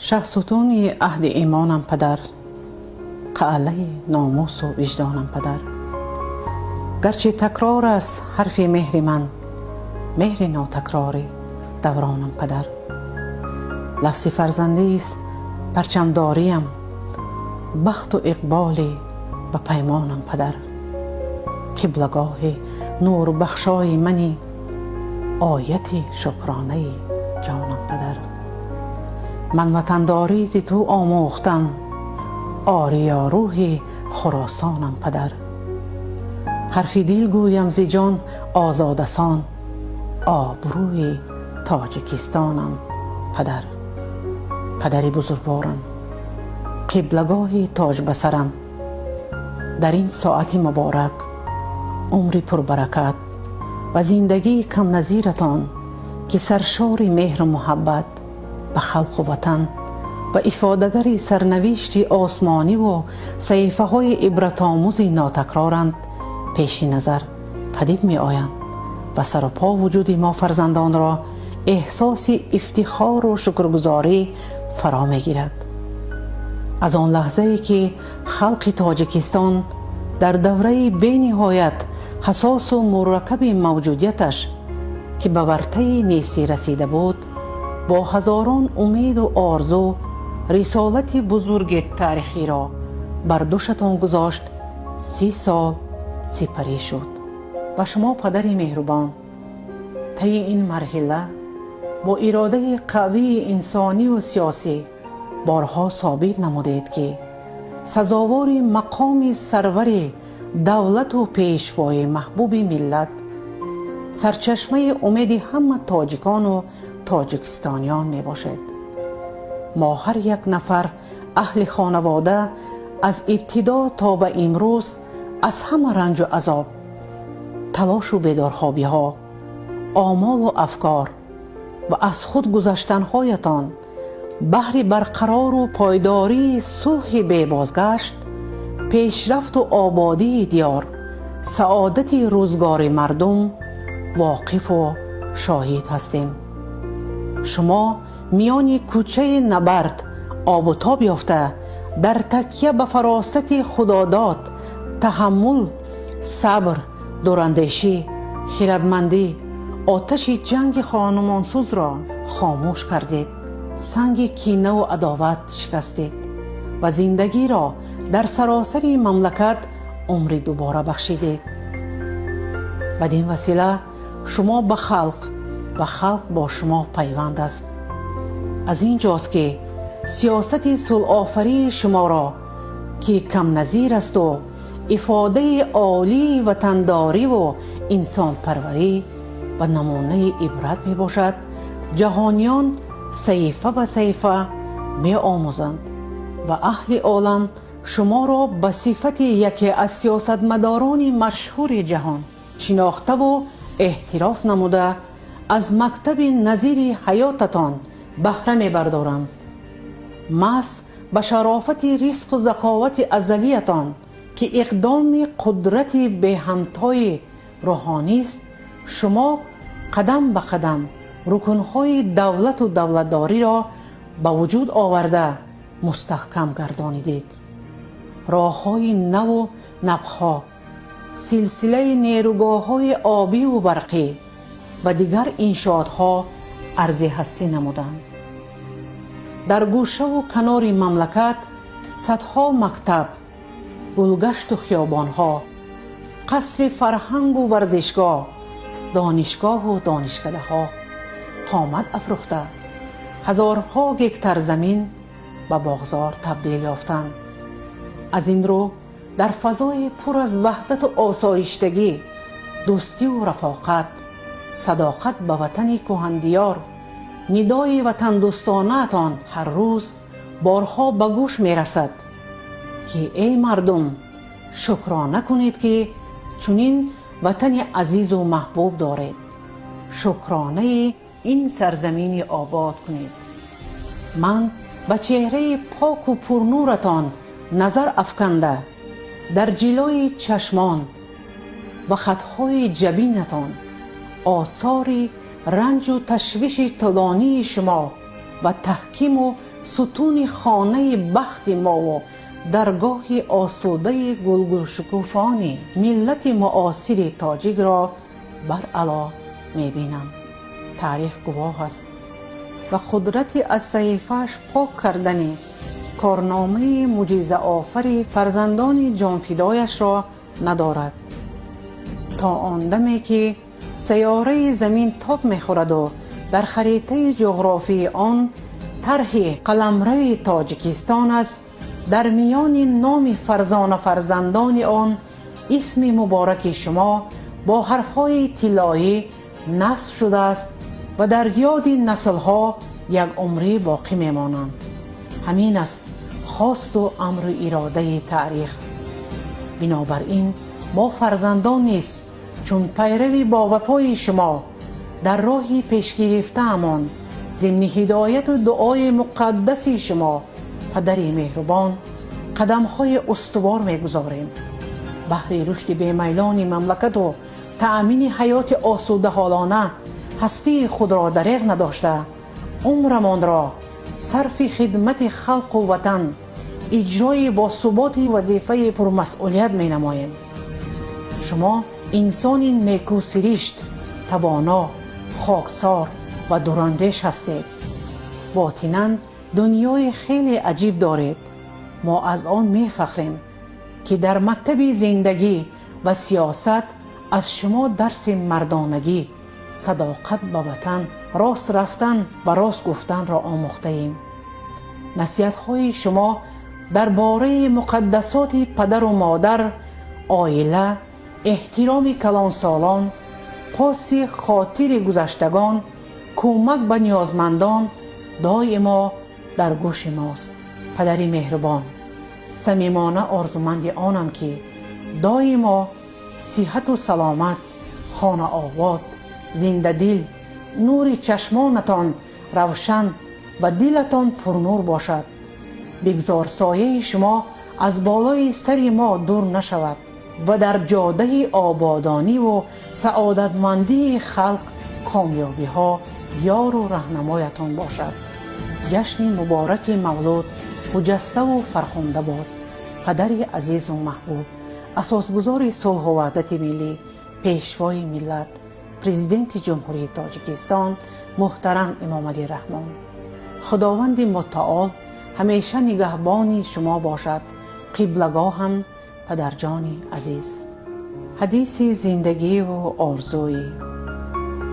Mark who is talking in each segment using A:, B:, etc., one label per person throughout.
A: Шаҳсутуни аҳди имонам, падар, қалъаи номусу виҷдонам, падар. Гарчи такрор аст ҳарфи меҳри ман, меҳри нотакрори давронам, падар. Лафзи фарзандист парчамдориям, бахту иқболи ба паймонам, падар. Қиблагоҳи нурбахшои мани, ояти шукронаи ҷонам, падар. Ман ватандорӣ зи ту омӯхтам, ориёрӯҳи Хуросонам, падар. Ҳарфи дил гӯям зи ҷон озодасон, обрӯи Тоҷикистонам, падар. Падари бузургворам, қиблагоҳи тоҷбасарам, дар ин соати муборак умри пурбаракат ва зиндагии камназиратон, ки саршори меҳру муҳаббат ба халқу ватан ва ифодагари сарнавишти осмониву саҳифаҳои ибратомӯзи нотакроранд, пеши назар падид меоянд ва саропо вуҷуди мо фарзандонро эҳсоси ифтихору шукргузорӣ фаро мегирад. Аз он лаҳзае ки халқи Тоҷикистон дар давраи бениҳоят ҳассосу мураккаби мавҷудияташ, ки ба вартаи нестӣ расида буд, бо ҳазорон умеду орзу рисолати бузурги таърихиро бар дӯшатон гузошт, 30 сол сипарӣ шуд ва шумо, падари меҳрубон, таи ин марҳила бо иродаи қавии инсониву сиёсӣ борҳо собит намудед, ки сазовори мақоми сарвари давлату пешвои маҳбуби миллат, сарчашмаи умеди ҳама тоҷикону тоҷикистониён мебошед. Мо, ҳар як нафар аҳли хонавода, аз ибтидо то ба имрӯз аз ҳама ранҷу азоб, талошу бедорхобиҳо, омолу афкор ва аз худ гузаштанҳоятон баҳри барқарору пойдории сулҳи бебозгашт, пешрафту ободии диёр, саодати рӯзгори мардум воқифу шоҳид ҳастем. Шумо миёни кӯчаи набард обу тоб ёфта, дар такя ба фаросати худодод, таҳаммул, сабр, дурандешӣ, хирадмандӣ оташи ҷанги хонумонсӯзро хомӯш кардед, санги кинаву адоват шикастед ва зиндагиро дар саросари мамлакат умри дубора бахшидед. Бадин васила шумо ба халқ ва халқ бо шумо пайванд аст. Аз ин ҷост, ки сиёсати сулҳофарии шуморо, ки камназир асту ифодаи олии ватандориву инсонпарварӣ ва намунаи ибрат мебошад, ҷаҳониён саҳифа ба саҳифа меомӯзанд ва аҳли олам шуморо ба сифати яке аз сиёсатмадорони машҳури ҷаҳон шинохтаву эътироф намуда, аз мактаби назири ҳаётатон баҳра мебардоранд. Маҳз ба шарофати ризқу заковати азалиятон, ки иқдоми қудрати беҳамтои рӯҳонист, шумо қадам ба қадам рукнҳои давлату давлатдориро ба вуҷуд оварда, мустаҳкам гардонидед. Роҳҳои наву нақбҳо, силсилаи нерӯгоҳҳои обиву барқӣ ва дигар иншоотҳо арзи ҳастӣ намуданд. Дар гӯшаву канори мамлакат садҳо мактаб, гулгашту хиёбонҳо, қасри фарҳангу варзишгоҳ, донишгоҳу донишкадаҳо қомат афрӯхта, ҳазорҳо гектар замин ба боғзор табдил ёфтанд. Аз ин рӯ дар фазои пур аз ваҳдату осоиштагӣ, дӯстиву рафоқат, садоқат ба ватани кӯҳандиёр нидои ватандӯстонаатон ҳар рӯз борҳо ба гӯш мерасад, ки эй мардум, шукрона кунед, ки чунин ватани азизу маҳбуб доред, шукронаи ин сарзамини обод кунед. Ман ба чеҳраи поку пурнуратон назар афканда, дар ҷилои чашмон ва хатҳои ҷабинатон осори ранҷу ташвиши тӯлонии шумо ва таҳкиму Сутуни хонаи бахти мову даргоҳи осудаи гулгулшукуфони миллати муосири тоҷикро баръало мебинам. Таърих гувоҳ аст ва қудрати аз саҳифааш пок кардани корномаи мӯъҷизаофари фарзандони ҷонфидояшро надорад. То он даме ки сайёраи замин тоб мехӯраду дар харитаи ҷуғрофии он тарҳи қаламрави Тоҷикистон аст, дар миёни номи фарзона фарзандони он исми мубораки шумо бо ҳарфҳои тиллоӣ насб шудааст ва дар ёди наслҳо як умрӣ боқӣ мемонанд. Ҳамин аст хосту амру иродаи таърих. Бинобар ин мо фарзандон низ чун пайрави бовафои шумо дар роҳи пешгирифтаамон, зимни ҳидояту дуои муқаддаси шумо, падари меҳрубон, қадамҳои устувор мегузорем. Баҳри рушди бемайлони мамлакату таъмини ҳаёти осудаҳолона ҳастии худро дареғ надошта, умрамонро сарфи хидмати халқу ватан, иҷрои босуботи вазифаи пурмасъулият менамоем. Шумо инсони некӯсиришт, тавоно, хоксор ва дурандеш ҳастед. Ботинан дунёи хеле аҷиб доред. Мо аз он мефахрем, ки дар мактаби зиндагӣ ва сиёсат аз шумо дарси мардонагӣ, садоқат ба ватан, рост рафтан ва рост гуфтанро омӯхтаем. Насиҳатҳои шумо дар бораи муқаддасоти падару модар, оила, эҳтироми калонсолон, поси хотири гузаштагон, кӯмак ба ниёзмандон доимо дар гӯши мост. Падари меҳрубон, самимона орзуманди онам, ки доимо сиҳату саломат, хонаобод, зиндадил, нури чашмонатон равшан ва дилатон пурнур бошад. Бигзор сояи шумо аз болои сари мо дур нашавад ва дар ҷодаи ободониву саодатмандии халқ комёбиҳо ёру раҳнамоятон бошад. Ҷашни мубораки мавлуд хуҷаставу фархунда бод, падари азизу маҳбуб, асосгузори сулҳу ваҳдати миллӣ, пешвои миллат, Президенти Ҷумҳурии Тоҷикистон муҳтарам Эмомалӣ Раҳмон. Худованди мутаол ҳамеша нигаҳбони шумо бошад, қиблагоҳам, падарҷони азиз. Ҳадиси зиндагиву орзуӣ,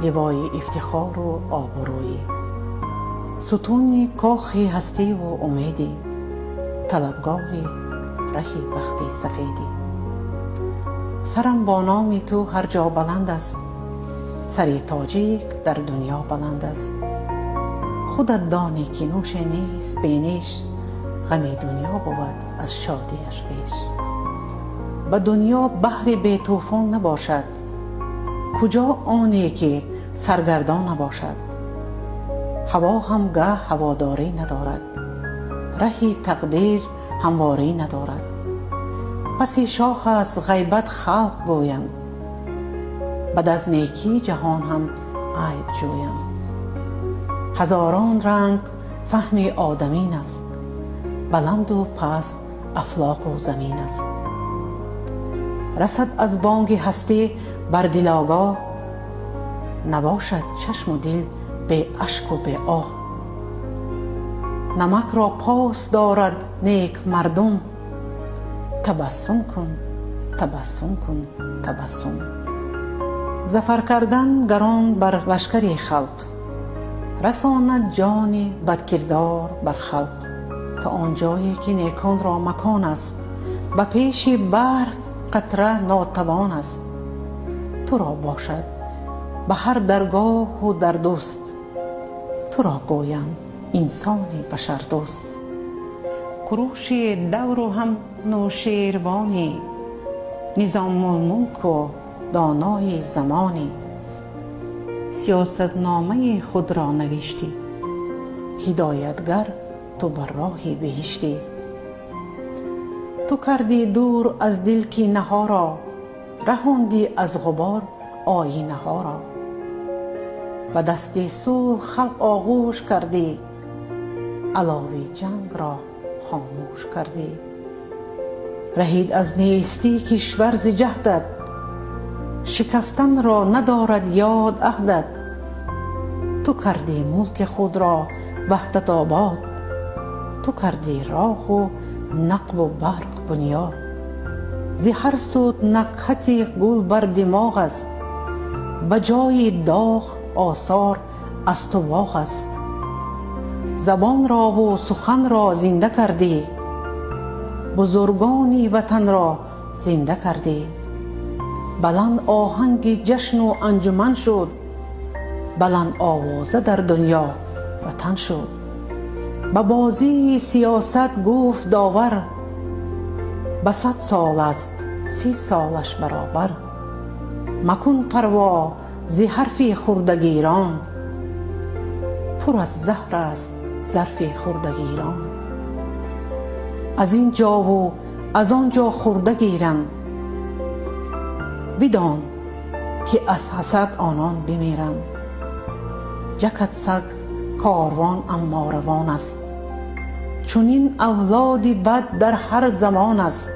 A: ливои ифтихору обрӯӣ, сутуни кохи ҳастиву умедӣ, талабгори раҳи бахти сафедӣ. Сарам бо номи ту ҳар ҷо баланд аст, сари тоҷик дар дунё баланд аст. Худат донӣ, ки нӯше нест бенеш, ғами дунё бувад аз шодиаш беш. Ба дунё баҳри бетӯфон набошад, куҷо оне ки саргардон набошад? Ҳаво ҳам гаҳ ҳаводорӣ надорад, раҳи тақдир ҳамворӣ надорад. Паси шоҳ аст ғайбат халқ гӯянд, бад аз некӣ ҷаҳон ҳам айб ҷӯянд. Ҳазорон ранг фаҳми одамин аст, баланду паст афлоқу замин аст. Расад аз бонги ҳастӣ бар дил огоҳ, набошад чашму дил бе ашку бе оҳ. Намакро пос дорад нек мардум. Табассум кун, табассум кун, табассум. Зафар кардан гарон бар лашкари халқ, расонад ҷони бадкирдор бар халқ. То он ҷое ки неконро макон аст, ба пеши баҳр қатра нотавон аст. Туро бошад ба ҳар даргоҳу дар дӯст, туро гӯянд инсони башардӯст. Куруши давру ҳам нӯшервонӣ, низомулмулку донои замонӣ. Сиёсатномаи худро навиштӣ, ҳидоятгар ту бар роҳи биҳиштӣ. Ту кардӣ дур аз дил кинаҳоро, раҳондӣ аз ғубор оинаҳоро. Ба дасти сулҳ халқ оғӯш кардӣ. Алови ҷанг ро хомӯш кардӣ. Раҳид аз нестӣ кишвар зи ҷаҳдат, шикастан ро надорад ёд аҳдат. Ту кардӣ мулки худро ваҳдатобод, ту кардӣ роҳу нақбу барқ бунёд. Зи ҳар суд накҳати гул бар димоғ аст, ба ҷои доғ осор аз ту боғ аст. Забонро ву суханро зинда кардӣ, бузургони ватанро зинда кардӣ. Баланд оҳанги ҷашну анҷуман шуд, баланд овоза дар дунё ватан шуд. Ба бозии сиёсат гуфт довар, ба 100 сол аст 30 солаш баробар. Макун парво зи ҳарфи хурдагирон, пур аз заҳр аст зарфи хурдагирон. Аз ин ҷову аз он ҷо хурда гирам, бидон ки аз ҳасад онон бимирам. Ҷакад саг корвон, аммо равон аст, чунин авлоди бад дар ҳар замон аст.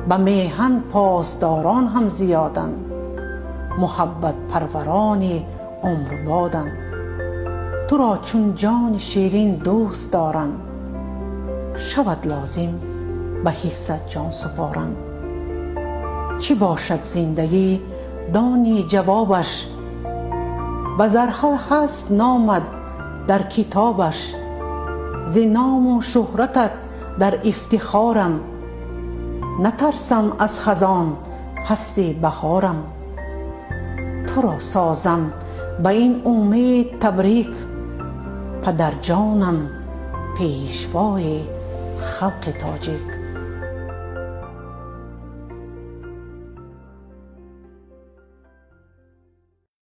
A: Ба меҳан посдорон ҳам зиёданд, муҳаббатпарварони умрбоданд. Туро чун ҷони ширин дӯст дорам, шавад лозим ба ҳифзат ҷон супорам. Чӣ бошад зиндагӣ, дони ҷавобаш, ба зарҳал ҳаст номат дар китобаш. Зи ному шӯҳратат дар ифтихорам, натарсам аз хазон, ҳасти баҳорам. Туро созам ба ин умед табрик, падарҷонам, пешвои халқи тоҷик.